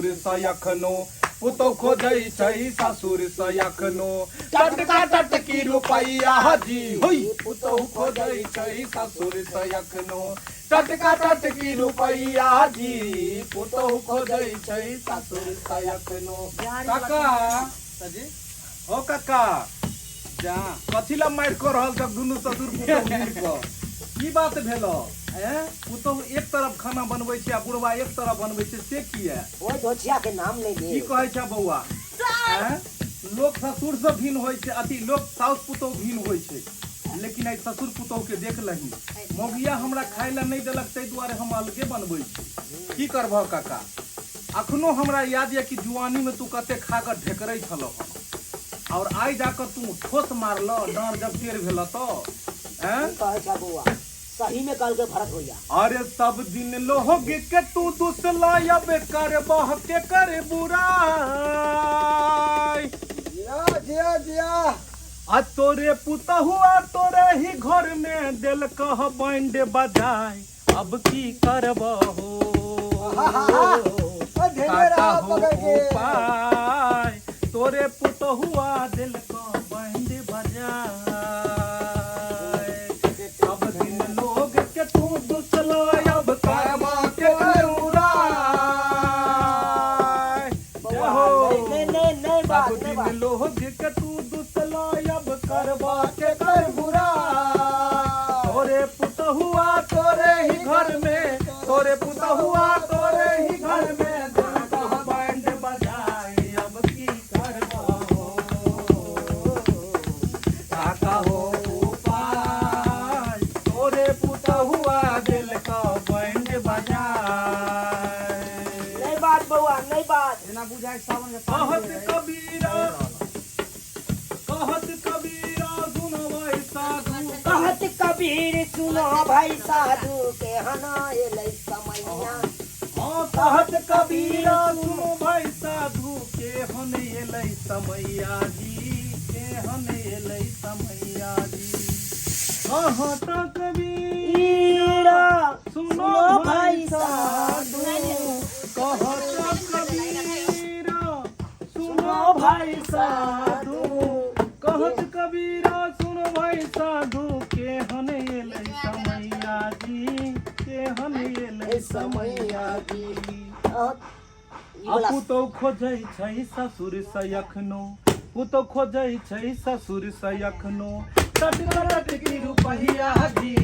ससुर से अखनो, पुतहु खोजै छै ससुर से अखनो टटका टटकी रुपैया जी। होई पुतहु खोजै छै ससुर से अखनो टटका टटकी रुपैया जी, पुतहु खोजै छै ससुर से अखनो। काका जी हो काका, जा कथी ला मारि कऽ रहल छह दुनू ससुर पुतहु मिल कऽ? की बात भेल? ऐं, पुतहु एक तरफ खाना बनबै छै आ बुढ़वा एक तरफ बनबै छै, से किया? ओहि धोछिया के नाम नहि की ले। कहै छह बौआ? ऐं, लोक ससुर से भिन्न होइ छै, अथी लोक साउस पुतहु भिन्न होइ छै, लेकिन आइ ससुर पुतहु के देख लही। मौगिया हमरा खाय लए नहि देलक, ताहि दुआरे हम अलगे बनबै छी। की करबह काका, अखनो हमरा याद यऽ कि जुआनी में तू कते खा कऽ ढेकरै छलह हन, और आइ जाकऽ तू ठोस मारलह, डाँड़ जब टेढ़ भेलह तऽ। ऐं, की कहै छह बौआ, सही में कहलकै भरत भैया। अरे सब दिन लोग के तू दुसला, अब करबह के कर बुराई। जिया जिया जिया। आ तोरे पुतहुआ तोरे ही घर में दिल कह बैंड बजाय, अब की करबहो धेने काका रहा हो पकड़ के? उपाय, तोरे पुतहुआ दिल कह बैंड बजाय। सब दिन लोग के तू दुसला, अब करबा के कर बुराई। जय बौआ हो। नहीं नहीं नहीं नहीं सब बात नहीं दिन बात। लोग के तू दुसला, अब करबा के कर बुरा। तोरे पुतहुआ तोरे ही घर में, तोरे पुतहुआ तोरे ही घर में दिल बैंड बजाए, अब की करबा हो काका हो उपाय, तोरे पुतहुआ दिल का बैंड बजाए। नहीं बात बौआ, नहीं बात। जेना बुझाय सावन के पानी कहत रहै। कबीरा, कहत कबीरा सुनो भाई साधु, कहत कबीर सुनो भाई साधु, के हना एलै समैया। हाँ, कहत कबीरा सुनो भाई साधु, के हन एलै समैया जी, के हन एलै समैया जी। कहत कबीरा सुनो सुनो भाई भाई साधु, कहत कबीरा सुनो भाई साधु, कहत कबीरा सुनो भाई साधु, के हन एलै समैया जी, के हन एलै समैया जी। ई आ वाला पुतहु खोजै छै ससुर से अखनो, पुतहु खोजै छै ससुर से अखनो टटका टटकी रुपैया जी,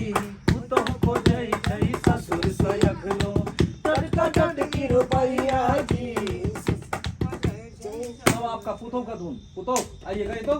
पुतहु खोजै छै ससुर से अखनो टटका टटकी रुपैया जी। अब आपका पुतहु का धुन। पुतहु आइए, गए तो।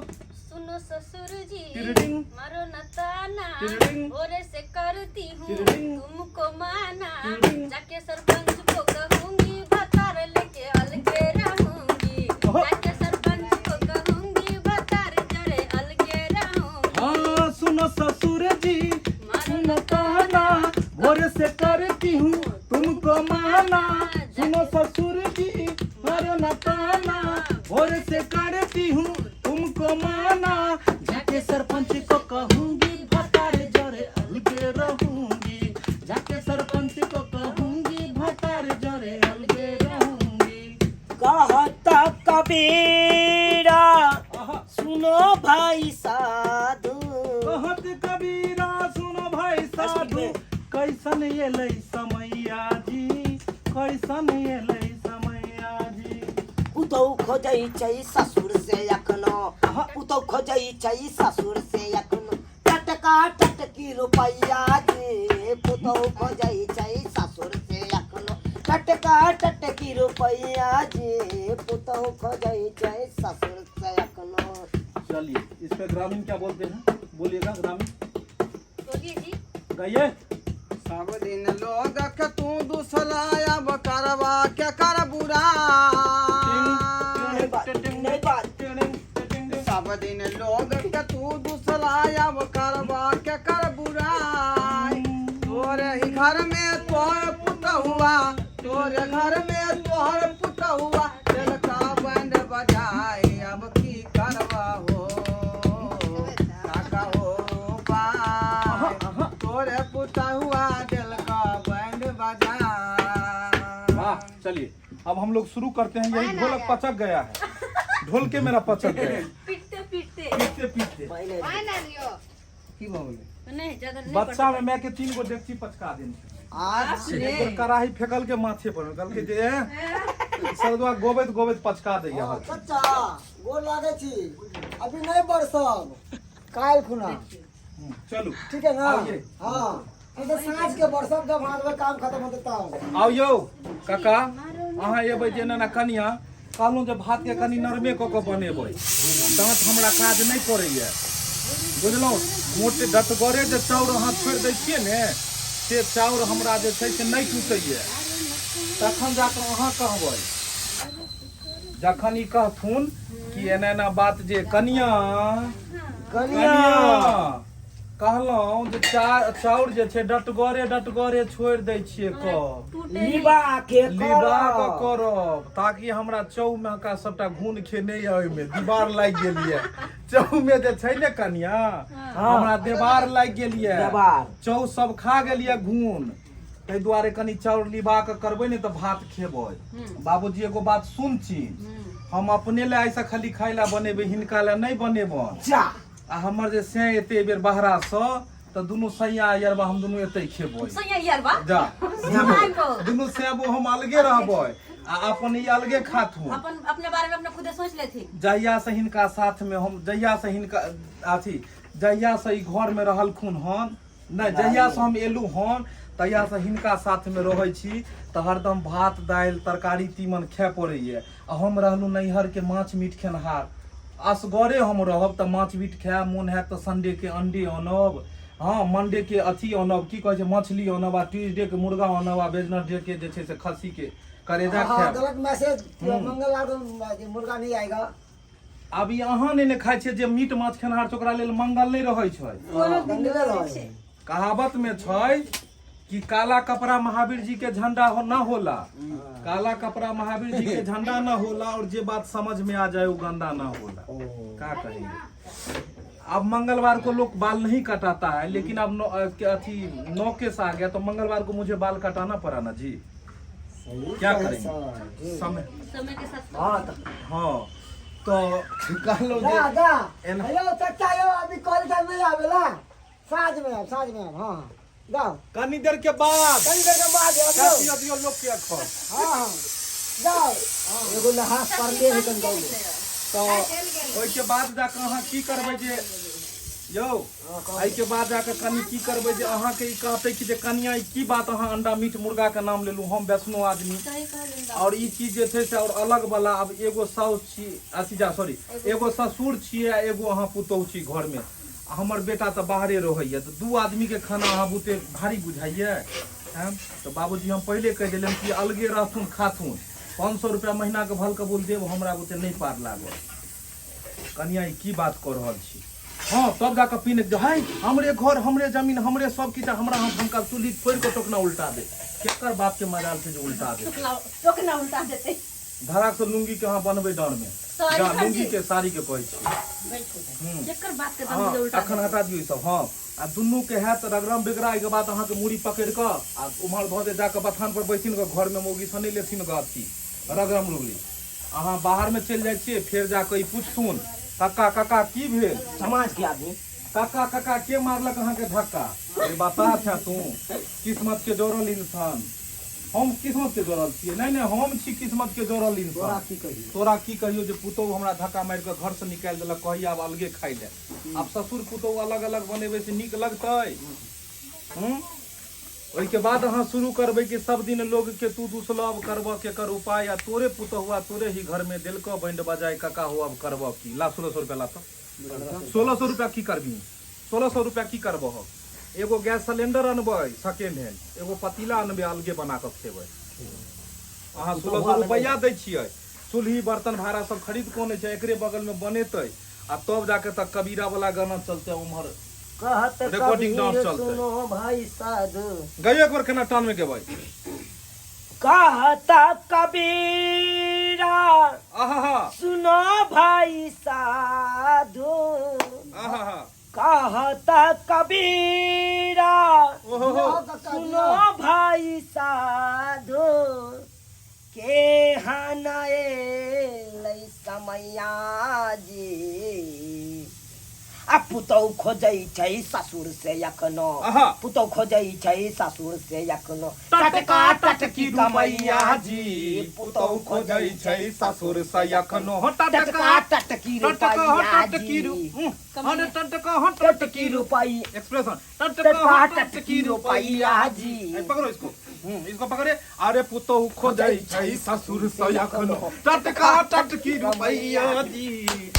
सुनो ससुर जी, टिरिडिंग। मारो न ताना, टिरिडिंग। भोरे से करती हूँ टिरिडिंग। तुमको माना, टिरिडिंग। जाके सरपंच को कहूंगी भतार लेके अलगे रहूंगी। ओहो। जाके सरपंच को कहूंगी भतार जरे अलगे रहूंगी। हाँ, सुनो ससुर जी, मारो सुनो ताना, भोर से करती हूँ तुमको माना। सुनो ससुर जी, मारो न ताना, भोर से करती हूँ तुमको माना, जाके सरपंच को कहूंगी भतार जरे अलगे रहूंगी, जाके सरपंच को कहूंगी भतार जरे अलगे रहूंगी। कहत कबीरा आहा। सुनो भाई साधु, कहत कबीरा सुनो भाई साधु, कैसन एलै समैया जी, कैसन एलै समैया जी। पुतहु खोजै छै ससुर से अखनो, पुतहु खोजै छै ससुर से अखनो टटका टटकी रुपैया जी, पुतहु खोजै छै ससुर से अखनो टटका टटकी रुपैया जी, पुतहु खोजै छै ससुर से अखनो। चलिए, इस पे ग्रामीण क्या बोलते हैं, बोलिएगा ग्रामीण। बोलिए जी। गाइए। सब दिन लोग के तू दूसरा, अब करवा के कर बुरा। नहीं बात, नहीं बात। सब दिन लोग के तू दूसरा, अब करवा के कर बुराई। तोरे ही घर में तोहर पुतहुआ, तोरे घर में तोहर पुतहुआ दिल का बैंड बजाए, अब की करवा हो काका हो पाय, तोरे पुतहुआ दिल का बैंड बजाए। वाह, चलिए। अब हम लोग शुरू करते हैं। यही ढोलक पचक गया है, ढोल के मेरा पचक गया है। पीटते पीटते। पीटते पीटते। पहिले पानि आनियो। की भऽ गेलै? नहीं ज्यादा नहीं। बच्चा में मैं के 3 गो डेगची पचका देने। आज एक बेर कड़ाही फेकल के माथे पर, कहलकै जे ए, सरदुआ गोबैत गोबैत पचका दैया। हँ, चचा गोर लागै छी। अभी नहि बरसब, काल्हि खुना। चलू। ठीक है ना? आइए। हाँ, नहीं तो साँझ के बरसब, जब हाथ में काम खत्म होते तब। आउ यौ काका, अहाँ एबै जे एना कनिया कहलहुँ जे भातके कनि नरमे कऽ कऽ बनेबै, दाँत हमरा काज नहि करैए, बुझलहुँ? मोटे डटगरे जे चाउर अहाँ छोड़ि दै छियै ने, से चाउर हमरा जे छै से नहि टूटैए। तखन जा कऽ अहाँ कहबै, जखन ई कहथुन कि एना एना बात जे कनिया कनिया कहलहुँ जे चाउर जे छै डटगरे डटगरे छोड़ि दै छियै कऽ लीबा के लिबा कऽ करब, ताकि हमरा चौ में का सबटा घून खेने यऽ, ओहिमे दीवार लागि गेल यऽ चौ में जे छै ने कनिया, हमरा देवार लागि गेल यऽ। देवार। चौ सब खा गेल यऽ घून, ताहि दुआरे कनि चाउर लिबा कऽ करबै ने तऽ भात खेबै। बाबूजी एगो बात सुन छी, हम अपने लए आइसँ खाली खाय लए बनेबै, हिनका लए नहि बनेबनि। जा। आ हमर जे सैं एते एहि बेर बाहरासँ तऽ दुनू सैया यरबा हम दुनू एतै खेबै। सैया यरबा। जा। को। दुनू सैबो हम अलगे रहबै आ अपन ई अलगे खाथुन। अपन अपने बारे में अपने खुदे सोच लेथिन। जहिया से हिनका साथ में हम, जहिया से हिनका अथी, जहिया से ई घर में रहलखुन हन नहि, जहिया से हम एलहुँ हन तहिया से हिनका साथ में रहै छी तऽ हरदम भात दालि तरकारी तीमन खाय पड़ैए। आ हम रहलहुँ नैहर के माछ मीट खेनहार, असगरे हम रहब तऽ माछ मीट खायब, मोन हैत तऽ संडे के अंडे अनब, हँ मंडे के अथी अनब, की कहै छै, मछली अनब, आ ट्यूजडे के मुर्गा अनब, आ वेडनेसडे के जे छै से खस्सी के करेजा हाँ, खायब। गलत मैसेज। मंगलवार को मुर्गा नहीं आएगा। आब ई अहाँ नहि ने खाइ छियै, जे मीट माछ खेनहार छै ओकरा लेल मंगल नहि रहै छै। मंगले रहे। कहावत में छै कि काला कपड़ा महावीर जी के झंडा हो न होला, काला कपड़ा महावीर जी के झंडा न होला, और जे बात समझ में आ जाए वो गंदा न होला। का कहेंगे अब, मंगलवार को लोग बाल नहीं कटाता है, लेकिन अब अथी नौ केस आ गया तो मंगलवार को मुझे बाल कटाना पड़ा ना जी, क्या करेंगे, समय समय के साथ। हाँ तो हाँ तो कहलहुँ दा जे दा। एना- हेलो चाचा यो, अभी कॉल टाइम नहीं आवेला, साँझ में आब, साँझ में आब। हाँ हाँ, जाओ। कनी देर के बाद। कनी देर के बाद आब यौ। दियो दियो लोग के अखन। हाँ हाँ, जाओ। एगो लहास पड़ले है कन गाँव में। तऽ ओहिके बाद जाकऽ अहाँ की करबै जे यौ, एहिके बाद जाकऽ कनि की करबै जे अहाँके ई कहतै कि जे कनिया ई की बात, अहाँ अंडा मीट मुर्गाके नाम लेलहुँ, हम वैष्णो आदमी। सही कहलिन। और ई चीज जे छै से और अलग वाला। आब एगो साउस छी, अथी जा सॉरी, एगो ससुर छियै आ एगो अहाँ पुतोहु छी घरमे, आ हमर बेटा तऽ बाहरे रहैया, तऽ दू आदमीके खाना अहाँ बुते भारी बुझाइए? आँय? तऽ बाबूजी हम पहिले कहि देलियनि कि अलगे रहथुन खाथुन, 500 रुपया महीनाके भल कबूल देब, हमरा बुते नहि पार लागल। कनिया ई की बात कऽ रहल छी? हँ, तब जाकऽ पीने जे है, हमरे घर हमरे जमीन हमरे सब किछु, हमरा हाथ हम चूल्ही फोड़ि कऽ टोकना उल्टा दे, केकर बाप के मजाल छै जे उल्टा दे? टोकना उल्टा देते। धराक से लुंगी के अहाँ बनबै डाँड़ में। साड़ी। जा लुंगी के साड़ी के कहै छी। केकर बाप के दम हँ जे उल्टा? अखन हटा दियौ ई सब। हँ, आ दुनू के हैत रगड़म बिगड़ा, एहिके बाद अहाँके मूड़ी पकड़ि कऽ आ उम्हर धऽ दे, जाकऽ बथान पर बैसिन कऽ, घरमे मौगी से नहि लेथिन गऽ अथी रगड़म रुगड़ी। अहाँ बाहरमे चलि जाइ छियै, फेर जाकऽ ई पुछथुन, कक्का कक्का की भेल? समाज के आदमी। कक्का कक्का के मारलक अहाँके धक्का? अरे बता छे तू किस्मत के जोड़ल इंसान। हम किस्मत के जोड़ल छियै? नहि नहि, हम छी किस्मत के जोड़ल तोरा इंसान। की कहियो? तोरा की कहियो जे पुतोहु हमरा धक्का मारि कऽ घर से निकालि देलक, कहैया आब अलगे खाइ लए। आब ससुर पुतोहु अलग अलग बनेबै से नीक लगतै? हूँ, ओहिके बाद अहाँ शुरू करबै कि सब दिन लोग के तू दुसलब, अब करबऽ केकर उपाय, आ तोरे पुतहुआ तोरे ही घर में देलकऽ बैंड बजाय, काका हो अब करबऽ की? ला 1600 रुपया ला। तऽ 1600 रुपया की करबी? 1600 रुपया की करबह? एगो गैस सिलेंडर अनबै सेकेंड हैंड, एगो पतीला अनबै, अलगे बना कऽ खेबै। अहाँ 1600 रुपैआ दै छियै, चूल्ही बर्तन भाड़ा सब खरीद कऽ अनै छै, एकरे बगलमे बनेतै आ तब जाके तऽ कबीरा वाला गाना चलतै उम्हर। कहत रिकॉर्डिंग डांस कबीर चलतै। सुनो भाई साधु। गाइयो एक बार, केना टान में गेबै। कहत कबीरा आहा सुनो भाई साधु। आहा कहत कबीरा ओहो सुनो भाई साधु, के कमैया जी। आ पुतहु खोजै छै ससुर से अखनो, आहा। पुतहु खोजै छै ससुर से अखनो टटका टटकी रुपैया जी, पुतहु खोजै छै ससुर से अखनो टटका टटका टटकी टटका रुपैया टटकी जी। रु अरे टटका टटकी टटकी रुपैया एक्सप्रेशन टटका टटका टटकी टटकी रुपैया जी। ए, पकड़ो इसको, इसको पकड़े। अरे पुतहु खोजै छै ससुर से अखनो टटका टटकी रुपैया जी,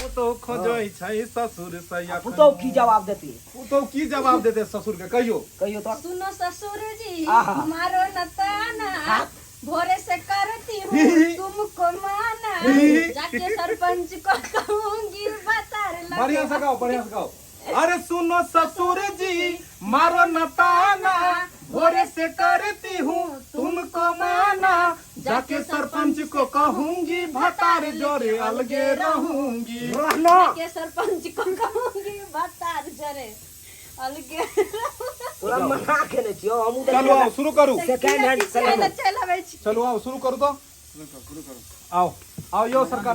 पुतहु खोजै छै ससुर से अखनो। पुतहु की जवाब देती? पुतहु की जवाब देते ससुर के, कहियो। कहियो तो। सुनो ससुर जी, आहा। मारो न ताना, हाँ? भोरे से करती हूँ तुमको माना, जाके सरपंच को कहूंगी बता लगे। बढ़िया से गाओ, बढ़िया से गाओ। अरे सुनो ससुर जी मारो न ताना, भोरे से करती हूँ तुमको माना, जाके सरपंच को कहूंगी भतार जोरे अलगे रहूंगी। रहना। जाके सरपंच को कहूंगी बता जरे अलगे। तोरा मना केने छियौ हमहूँ। चलो आओ शुरू करू। सेकेंड हैंड चल चल आबै छी। चलो आओ शुरू करू तो, आओ आओ यो सरकार।